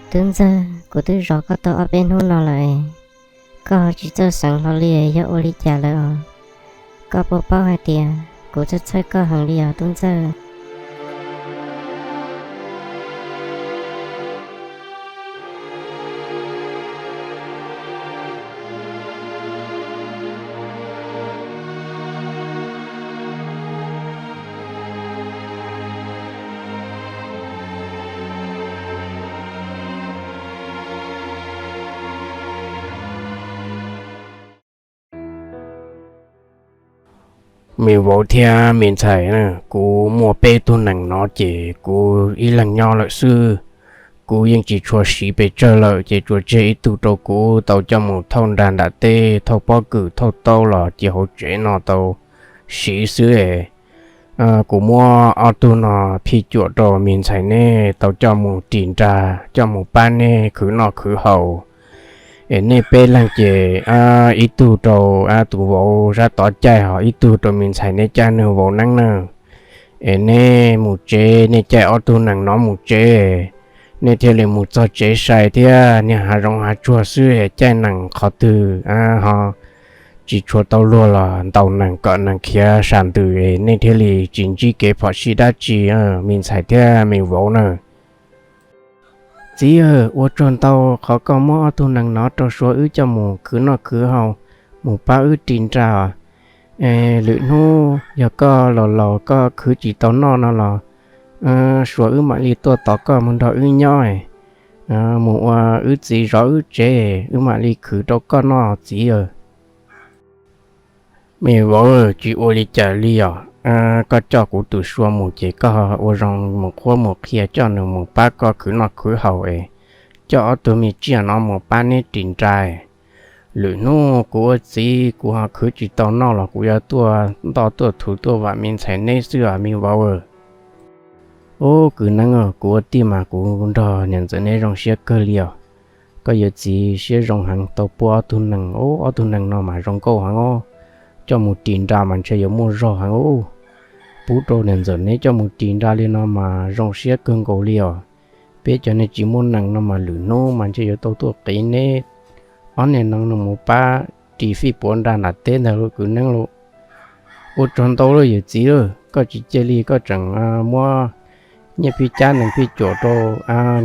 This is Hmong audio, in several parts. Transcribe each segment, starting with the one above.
Tub Ntxawg, kuv twb zov koj tau ob peb hnub no lawm, koj ho tsis txawj xeev hlo li, yog ua li cas lawm os? Koj puas paub hais tias kuv txhawj txhawj koj heev li os Tub Ntxawg. Me vauv thiab me ntxhais, kuv muaj peb tug nees no ces kuv ib leeg nyob lawm xwb. Kuv yeej tsis tshua siv pes tsawg lawm ces tsuas tseg ib tug rau kuv tau coj mus thauj nra nram teb, thauj pob kws thauj taub los cia hauv tsev no tau siv xwb. Kuv muab ob tug no phij cuam rau me ntxhais neb tau coj mus ris nra, coj mus pab neb khwv noj khwv haus. Es nej peb leeg ces ib tug rau tus vauv sab tod caij, ho ib tug rau me ntxhais neb caij, nws vauv neeb na. Es neb mus tsev, nej caij ob tug nees no mus tsev, nej thiaj li mus txog tsev sai thiab. Niag hav zoov hav tsuag xwb, caij nees qhov twg ho tsis tshua tau luag los ntaus nees kom nees khiav sam ntws, nej thiaj li tsis ntsib kev phom sij dab tsi, me ntxhais thiab me vauv na. Txiv, ua tsaug ntau qhov koj muab ob tug nees no rau Suav wb coj mus khwv noj khwv haus, mus pab wb ris nra. Lwm hnub yog koj laus laus koj khwv tsis tau noj no los Suav wb mam li tuaj tos koj mus nrog wb nyob, mus ua wb txiv zov wb tsev, wb mam li khwv rau koj noj txiv. Me vauv, tsis ua li cas li os. Koj coj kuv tus Suav mus ces koj ua zoo mus qhuab mus qhia coj nws mus pab koj khwv noj khwv haus es coj ob tug me tsiaj no mus pab neb ris nra. Lwm hnub kuv ua txiv kuv ho khwv tsis tau noj los kuv yuav tuaj ntoj tuaj thuv tuaj vam me ntxhais neb xwb os me vauv. Ub, kwv Neeb, kuv ua tij mas kuv nrog niam ntxawm neb zoo siab kawg li os. Koj yawm txiv siab zoo heev tau puab ob tug nees, ob tug nees no mas zoo nkauj heev os. Coj mus ris nra mas ntshe yuav muaj zog heev. Pub rau niam ntxawm neb coj mus ris nra li no mas zoo siab kawg nkaus li os. Peb cov neeg tsis muaj nees no mas lwm hnub mas ntshe yuav tau tuaj qiv neb ob niag nees no mus pab ris fij puav nra nram teb ntag lauj kwv Neeb lauj. Ua tsaug ntau lawm yawm txiv, koj tsis cia li koj tseem muab nyiaj phij cab nees phij cuam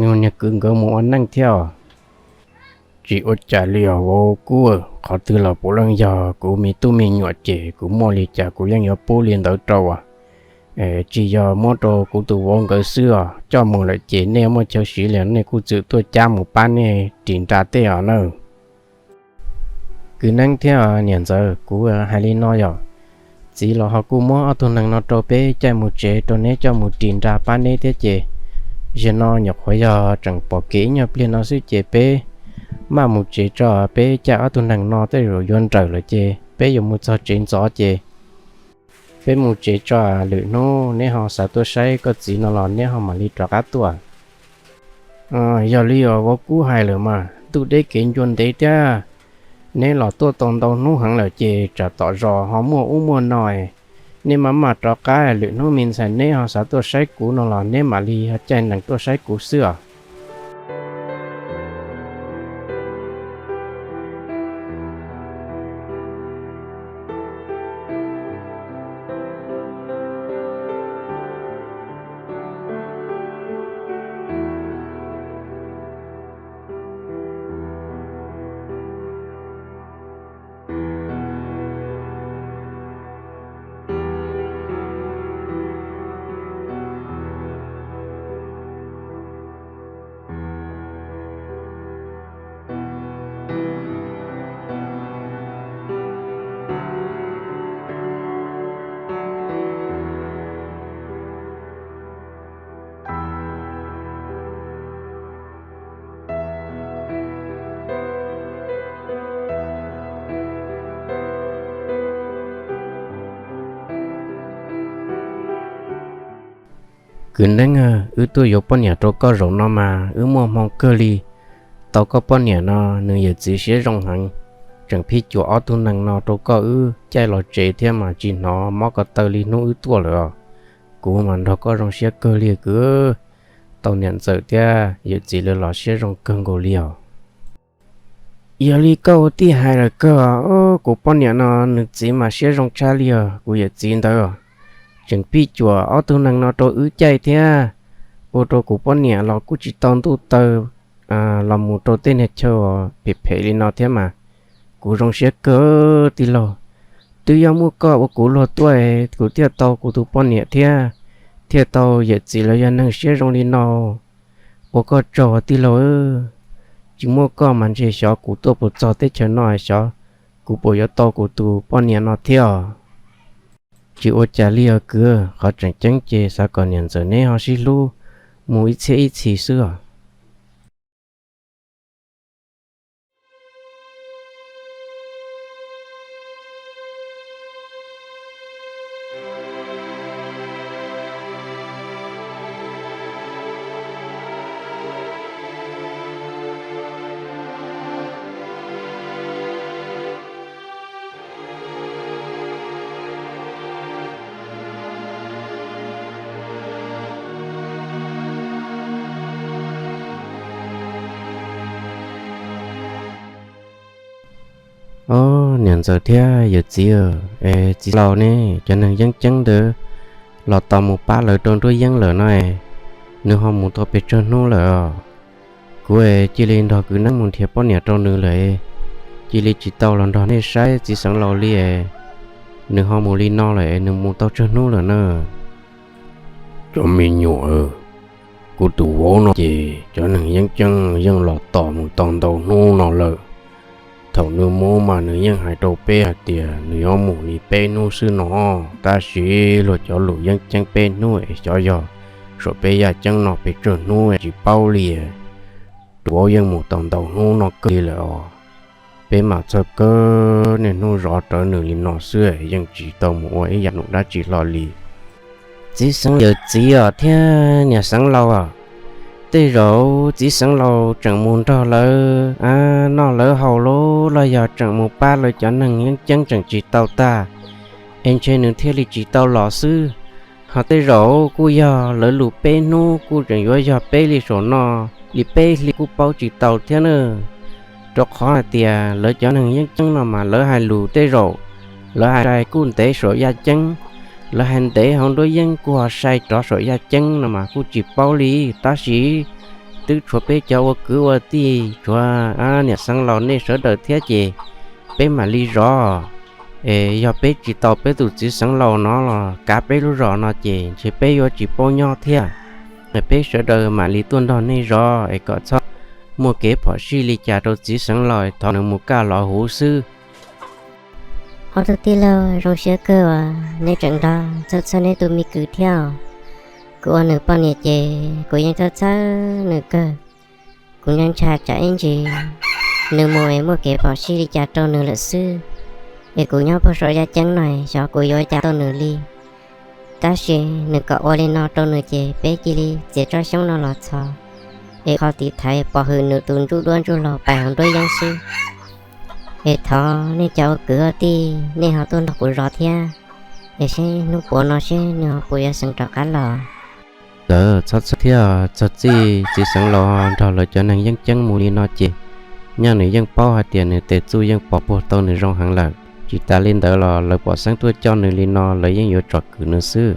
rau niag kwv nkawd mus ua neej thiab os. Tsis ua cas li os vauv Kub, qhov twg los puav leej yog kuv me tub me nyuam ces kuv muaj li cas kuv yeej yuav pub li ntawd rau. Tsis yog muab rau kuv tus vauv nkawd xwb os, coj mus lawm ces nej muaj chaw siv li nej kuj txwm tuaj cab mus pab nej ris nra tej os na. Kwv Neeb thiab niam ntxawm, kuv hais li no yog, txiv los ho kuj muab ob tug nees no rau peb caij mus tsev rau neb coj mus ris nra pab neb thiab ces, zaum no nyuam qhuav yog tseem pom kev ib nyuag pliag no xwb ces peb maj mus tsev tso, peb caij ob tug nees no tej zaum yuav nrawm lawm ces peb yuav mus txog tsev ntxov ces peb mus tsev tso, lwm hnub neb ho xav tuaj saib koj txiv no los neb ho mam li rov qab tuaj. Yog li os vauv Kub hais lawm mas ntuj deb kev ncua ntev thiab, neb los tuaj tau ntau hnub heev lawm ces tsam tom zos ho muaj ub muaj no, neb maj maj rov qab, lwm hnub me ntxhais neb ho xav tuaj saib kuv no los neb mam li caij nees tuaj saib kuv xwb os. Kwv Neeb, wb tuaj yuav poj niam rau koj zaum no mas wb muaj hmoo kawg li. Tau koj poj niam no nws yawm txiv siab zoo heev, tseem phij cuam ob tug nees no rau koj wb caij los tsev thiab mas tsis hnov mob ko taw li hnub wb tuaj lawm os. Kuv mas nrog koj zoo siab kawg li kwv. tau niam ntxawm thiab yawm txiv lawv los siab zoo kawg nkaus li os. Yog li koj ua tij hais lawm kawg os, kuv poj niam no nws txiv mas siab zoo tshaj li os, kuv yawm txiv ntawd tseem pib cuam ob tug neeg no rau wb caij thiab, ua rau kuv poj niam los kuj tsis tau ntuj taw los mus rau tej niag chaw phem phem li no thiab mas. Kuv zoo siab kawg tij laug, twb yog muaj koj ua kuv luag tuaj kuv thiaj tau kuv tus poj niam thiab, thiaj tau yawm txiv lawv yog neeg siab zoo li no. Ua koj tsaug tij laug, tsis muaj koj mas ntshe xyov kuv tuaj puas txog teb chaws no, xyov kuv puas yuav tau kuv tus poj niam no thiab os. Tsis ua cas li os kwv, qhov tseem ceeb ces xav kom niam ntxawm neb ho sib hlub mus ib txhiab ib txhis xwb os. Ob, niam ntxawm thiab yawm txiv, es txiv laus ne, cov neeg yeeb ceeb ntawd los tos mus pab lawv rau nruab yeeb lawm no, nws ho mus tau pes tsawg hnub lawm os. Kuv cia li nrog kwv neeb mus nrhiav poj niam rau nws lawm, cia li tsis tau los nrog nej saib txiv xeev laus li. Nws ho mus li no lawm, nws mus tau tsawg hnub lawm na? Cov me nyuam, kuv tus vauv no ces cov neeg yeeb ceeb yeej los tos mus tau ntau hnub no lawm. Thaum nws mus mas nws yeej hais rau peb hais tias nws yuav mus li peb hnub xwb no, tab sis luag cov lus yeeb ceeb peb hnub es xyov yog saum peb yaj ceeb no pes tsawg hnub tsis paub li. Tus vauv yeej mus tau ntau hnub no kawg li lawm os. Peb mam txhawj kawg niaj hnub zov rawv nws li no xwb, yeej tsis tau mus ua ib yam num dab tsi hlo li. Txiv xeev, yawm txiv os thiab niam xeev laus os, tej zaum txiv xeev laus tseem mus nrog lawv noj lawv haus los yog tseem mus pab lawv cov neeg yeeb ceeb tseem tsis tau tag, es ntshe nws thiaj li tsis tau los xwb. Ho tej zaum kuj yog lawv lus peb hnub kuj tseem yuav yog peb li saum no, li peb hli kuj paub tsis tau thiab na. Rau qhov hais tias lawv cov neeg yeeb ceeb no mas lawv hais lus tej zaum lawv hais sai kuj ntev saum yaj ceeb, lawv hais ntev hauv nruab yeeb kuj ho sai rov saum yaj ceeb no mas kuj tsis paub li. Tab sis twb tshuav peb cov ua kwv ua tij, tshuav niam xeev laus nej sawv daws thiab ces peb mam li zov. Es yog peb tsis tau peb tus txiv xeev laus no los kav peb lub zos no ces ntshe peb yuav tsis paub nyob thiab. Peb sawv daws mam li tuaj nrog nej zov es kom txhob muaj kev phom sij li cas rau txiv xeev laus, thov nws mus kaj los huv xwb. Ob tug tij laug, zoo siab kawg uas nej tseem nrog txhawj txhawj nej tus me kwv thiab. Kuv ua nws poj niam ces kuv yeej txhawj txhawj nws kawg. Kuv ntshai tsam ib ntsis nws mus es muaj kev phom sij li cas rau nws lawm xwb. Es kuv nyob puag saum yaj ceeb no xyov kuv yuav ua cas tau nws li. Tab sis nws kom ua li no rau nws ces peb cia li txiav tsob xyoob no los txhos, es qhov tiv thaiv pov hwm nws tus ntsuj duab ntsuj hlauv pais hauv nruab yeeb xwb. Es thov nej cov ua kwv ua tij nej ho tuaj nrog kuv zov thiab, es seb hnub puav no seb nws ho puas yuav xeev rov qab los. Lawv txhob txhawj thiab, txog txij txiv xeev laus nrog lawv cov neeg yeeb ceeb mus li no ces nyaj nws yeej paub hais tias nws tes txuj yeej pov puag tau nws zoo heev lawm. Tsis tas li ntawd los lawv pom xeeb tuaj coj nws li no lawv yeej yuav tsom kwm nws xwb.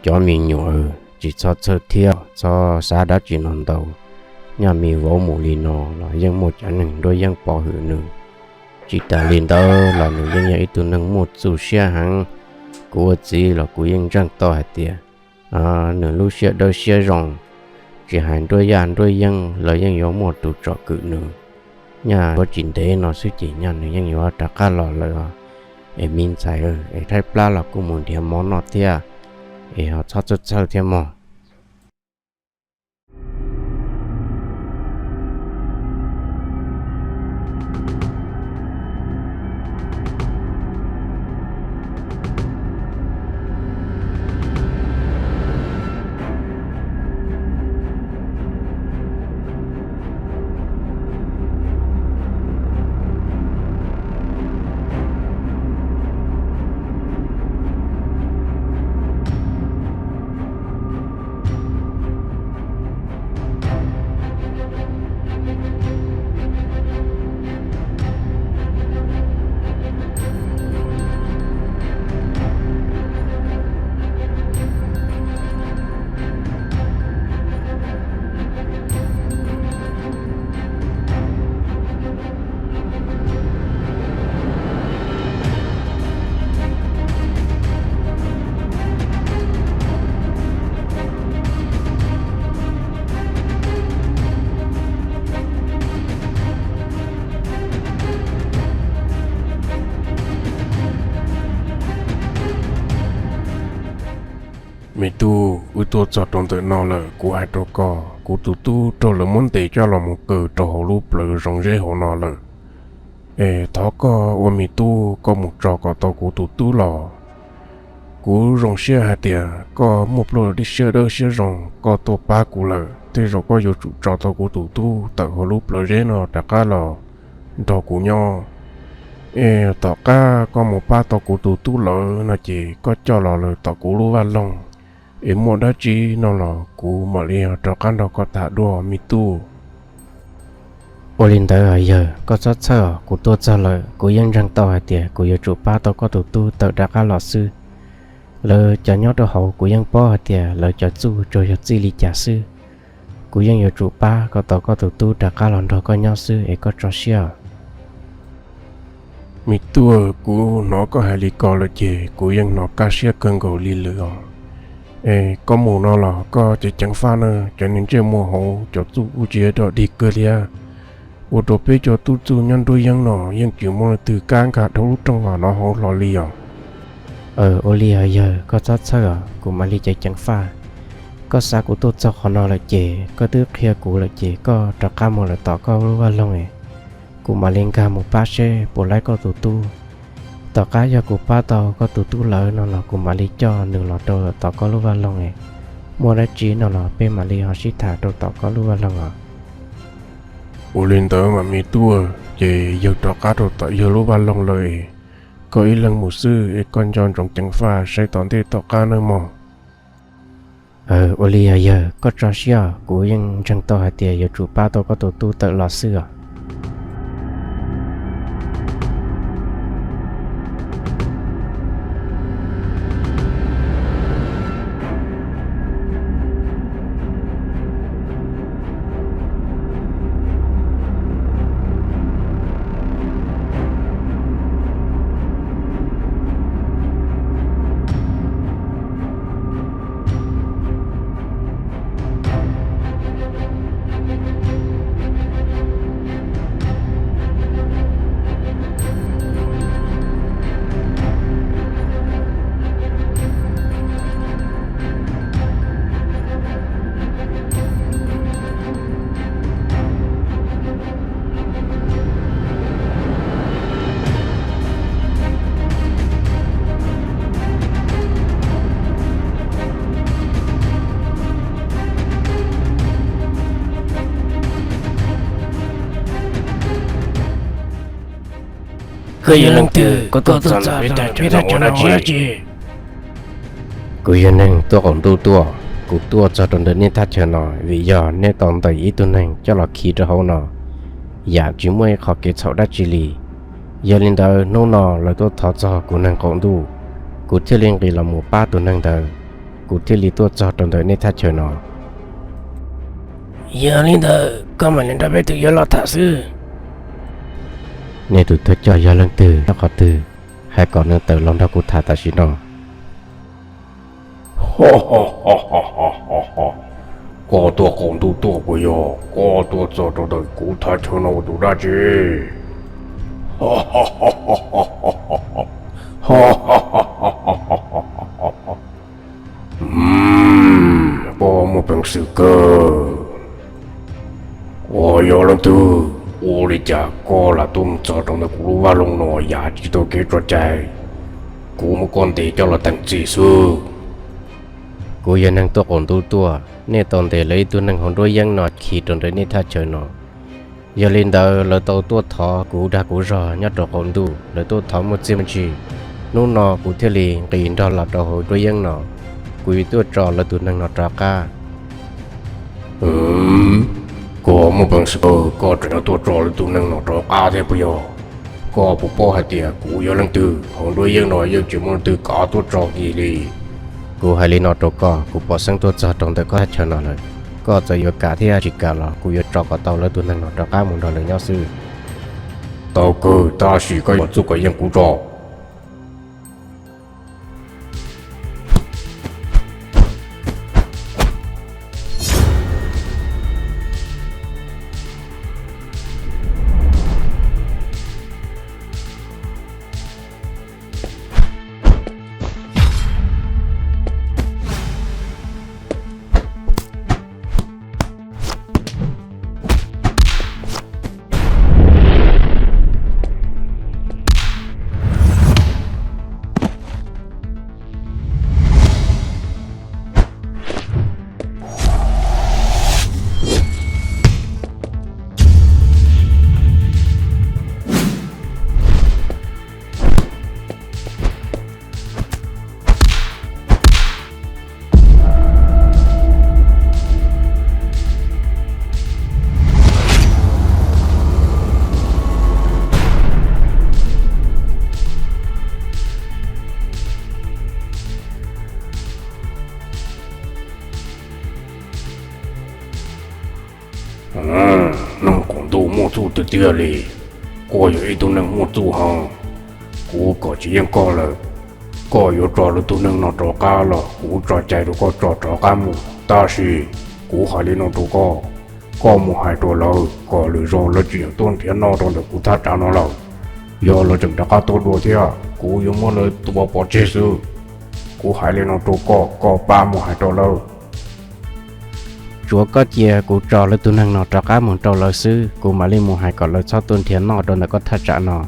Cov me nyuam, tsis txhob txhawj thiab, txhob xav dab tsi no ntau. Nyaj me vauv mus li no los yeej muaj cov neeg nruab yeeb pov hwm nws. Tsis tas li ntawd los nws yeej yog ib tug neeg muaj txuj siab heev. Kuv ua txiv los kuv yeej ntseeg tau hais tias nws lub siab dawb siab zoo, tsis hais nruab yaj nruab yeeb los yeej yuav muaj tus tsom kwm nws. Nyaj yuav tsis ntev no xwb ces nyaj nws yeej yuav rov qab los lawm. Es me ntxhais, es thaij plab los kuj mus nrhiav mov noj thiab, es ho txhob txhawj txhawj thiab mog. Me tub, wb tuaj txog rau ntawm no lawm, kuv hais rau koj, kuv tus tub raug lawv muab ntes coj los mus kaw rau hauv lub plawv zoo zeb hauv no lawm. Es thov koj ua me tub, koj mus tso kom tau kuv tus tub los. Kuv zoo siab hais tias koj muaj plab dej siab dawb siab zoo, koj tuaj pab kuv lawm, tej zaum koj yuav tsum tso tau kuv tus tub tawm hauv lub plawv zeb no rov qab los nrog kuv nyob. Es tom qab koj mus pab tau kuv tus tub lawm no ces koj coj los lawm tom kuv lub vaj loog, es muaj dab tsi no los kuv mam li rov qab nrog koj tham dua me tub. Ua li ntawd yawg, koj txhob txhawj, kuv tuaj txog lawm, kuv yeej ntseeg tau hais tias kuv yuav tsum pab tau koj tus tub tawm rov qab los xwb. Lawv cov nyob rau hauv kuv yeej paub hais tias lawv cov txuj tsuas yog txij li cas xwb. Kuv yeej yuav tsum pab kom tau koj tus tub rov qab los nrog koj nyob xwb es koj tso siab. Me tub, kuv hnov koj hais li ko lawm ces kuv yeej hnov kaj siab kawg nkaus li lawm os. Es koj mus no los koj ceev ceev faj na, cov neeg ntsej muag hauv cov txuj kuj tsis yog dog dig kawg thiab. Ua rau peb cov tub txuj nyob nruab yeeb no yeej tsis muaj leej twg kam nkag dhau lub rooj vag no hauv hlo li os. Ua li os yawg, koj txhob txhawj os, kuv mam li ceev ceev faj. Koj xa kuv tuaj txog qhov no lawm ces koj twb qhia kuv lawm ces koj rov qab mus lawm tom koj lub vaj loog es kuv mam li nkag mus pab seb puas laib koj tus tub. Tom qab yog kuv pab tau koj tus tub lawm no los kuv mam li coj nws los rau tom koj lub vaj loog es muaj dab tsi no los peb mam li ho sib tham rau tom koj lub vaj loog os. Ua li ntawd mas me tub, ces yawg rov qab rau tom yawg lub vaj loog lawm es koj ib leeg mus xwb es koj nco ntsoov ceev faj saib tom ntej tom qab nawb mog. Ua li os yawg, koj tso siab, kuv yeej ntseeg tau hais tias yuav tsum pab tau koj tus tub tawm los xwb os. Koj yog leej twg? Koj tuaj txog peb thaj chaw no ua dab tsi? Kuv yog neeg tuaj qaum ntuj tuaj, kuv tuaj txog rau ntawm nej thaj chaw no vim yog nej tau ntes ib tug neeg coj los khi rau hauv no, yam tsis muaj ib qho kev txhaum dab tsi li. Yog li ntawd hnub no lawv tuaj thov txog kuv neeg qaum ntuj, kuv thiaj li nqis los mus pab tus neeg ntawd, kuv thiaj li tuaj txog rau ntawm nej thaj chaw no. Yog li ntawd koj mam li nrog peb tus yuav los tham xwb. Nej tus thawj coj yog leej twg, nyob qhov twg, hais kom nws tawm los nrog kuv tham tam sim no. Koj tuaj qaum ntuj tuaj puas yog? Koj tuaj txog rau ntawm kuv thaj chaw no ua tus dab tsi? Koj muaj peev xwm kawg. Koj yog leej twg? Ua li cas koj lam tuaj mus txog rau ntawm kuv lub vaj loog no yam tsis tau kev tso cai? Kuv muab koj ntes coj los teem txim xwb. Kuv yog neeg tuaj qaum ntuj tuaj, nej tau ntes lawv ib tug neeg hauv nruab yeeb no khi rau ntawm nej thaj chaw no. Yog li ntawd lawv tau tuaj thov kuv dag kuv zog nyob rau qaum ntuj, lawv tuaj thov muaj txiaj muaj ntsig. Hnub no kuv thiaj li nqis nrog los rau hauv nruab yeeb no, kuv yuav tuaj tso lawv tus neeg no rov qab. Koj muaj peev xwm, koj tseem yuav tuaj tso lawv tus neeg no rov qab thiab puas yog? Koj puas paub hais tias kuv yog leej twg? Hauv nruab yeeb no yeej tsis muaj leej twg kav tuaj tso kiag li. Kuv hais li no rau koj, kuv pom xeeb tuaj txog rau ntawm koj thaj chaw no lawm. Koj txawm yuav kam thiab tsis kam los kuv yuav tso kom tau lawv tus neeg no rov qab mus nrog lawv nyob xwb. Tau kawg, tab sis koj yuav txuj kom yeej kuv tso. Neeg qaum ntuj muaj txuj tiag tiag li, koj yog ib tug neeg muaj txuj heev. Kuv kom tsis yeej koj lawm, koj yuav tso lwm tus neeg no rov qab los kuv tso cai rau koj tso rov qab mus. Tab sis kuv hais li no rau koj, koj mus hais rau lawv kom lwm zaus lawv tsis yog tuaj nrhiav noj rau ntawm kuv thaj tsam no lawm. Yog lawv tseem rov qab tuaj dua thiab kuv yuav muab lawv tua pov tseg xwb. Kuv hais li no rau koj, koj pab mus hais rau lawv. Tsuav koj cia kuv tso lwm tus neeg no rov qab mus rau lawv xwb, kuv mam li mus hais kom lawv txhob tuaj nrhiav noj rau ntawm koj thaj tsam no.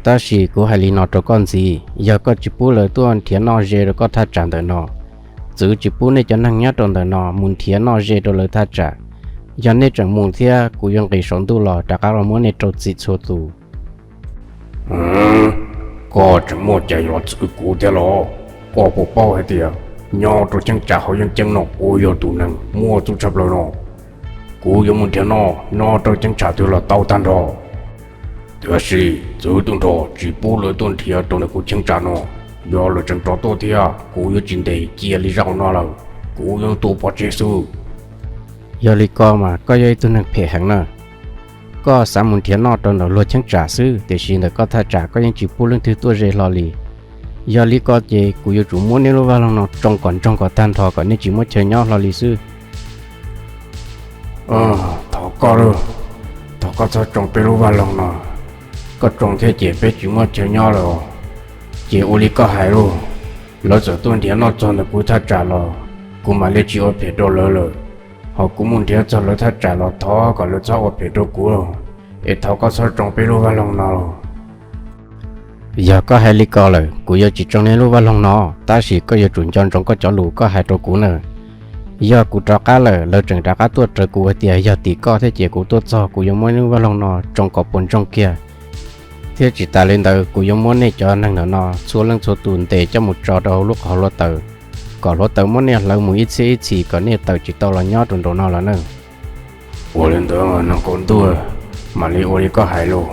Tab sis kuv hais li no rau koj ntxiv, yog koj tsis pub lawv tuaj nrhiav noj ze rau koj thaj tsam ntawm no, txwv tsis pub nej cov neeg nyob rau ntawm no mus nrhiav noj ze rau lawv thaj tsam. Yog nej tseem mus thiab kuv yuav nqis saum ntuj los rov qab los muab nej rau txim txhua tus. Koj tseem muaj cai los txwv kuv thiab los? Koj puas paub hais tias nyob rau cheeb tsam hauv yeeb ceeb no kuv yog tus neeg muaj txuj tshaj plaws no. Kuv yuav mus nrhiav noj nyob rau cheeb tsam twg los tau tag nrho. Tiam sis txwv tub nrho tsis pub lawv tuaj nrhiav rau ntawm kuv cheeb tsam no. Yog lawv tseem rov tuaj thiab kuv yuav tsis ntes cia li zaj no lawm, kuv yuav tua pov tseg xwb. Yog li ko mas koj yog ib tug neeg phem heev na. Koj xav mus nrhiav noj rau ntawm luag cheeb tsam xwb, tiam sis ntawm koj thaj tsam koj yeej tsis pub leej twg tuaj ze hlo li. Yog li ko ces kuv yuav tsum muab nej lub vaj loog no tsoo kom ntsoog kom tag nrho kom nej tsis muaj chaw nyob hlo li xwb. Thov koj, thov koj txhob tsoo peb lub vaj loog no. Koj tsoo thiab ces peb tsis muaj chaw nyob lawm. Ces ua li koj hais lauj, lawv txawm tuaj nrhiav noj txog ntawm kuv thaj tsam los kuv mam li tsis ua phem rau lawv lawm. Ho kuv mus nrhiav txog lawv thaj tsam los thov kom lawv txhob ua phem rau kuv, es thov koj txhob tsoo peb lub vaj loog no. Yog koj hais li ko lawm, kuv yuav tsis tsoo nej lub vaj loog no, tab sis koj yuav tsum nco ntsoov koj cov lus koj hais rau kuv na. Yog kuv rov qab lawm, lawv tseem rov qab tuaj raws kuv hais tias yog tim koj thiab ces kuv tuaj txog kuv yuav muab nej lub vaj loog no tsoo kom puas ntsoog kiag. Thiab tsis tas li ntawd, kuv yuav muab nej cov neeg ntawm no txhua leej txhua tus ntes coj mus tso rau hauv lub qhov hluav taws, kom hluav taws muab nej hlawv mus ib txhiab ib txhis kom nej tawm tsis tau los nyob rau nraum no lawm na. Ua li ntawd neeg qaum ntuj, mam li ua li koj hais lauj.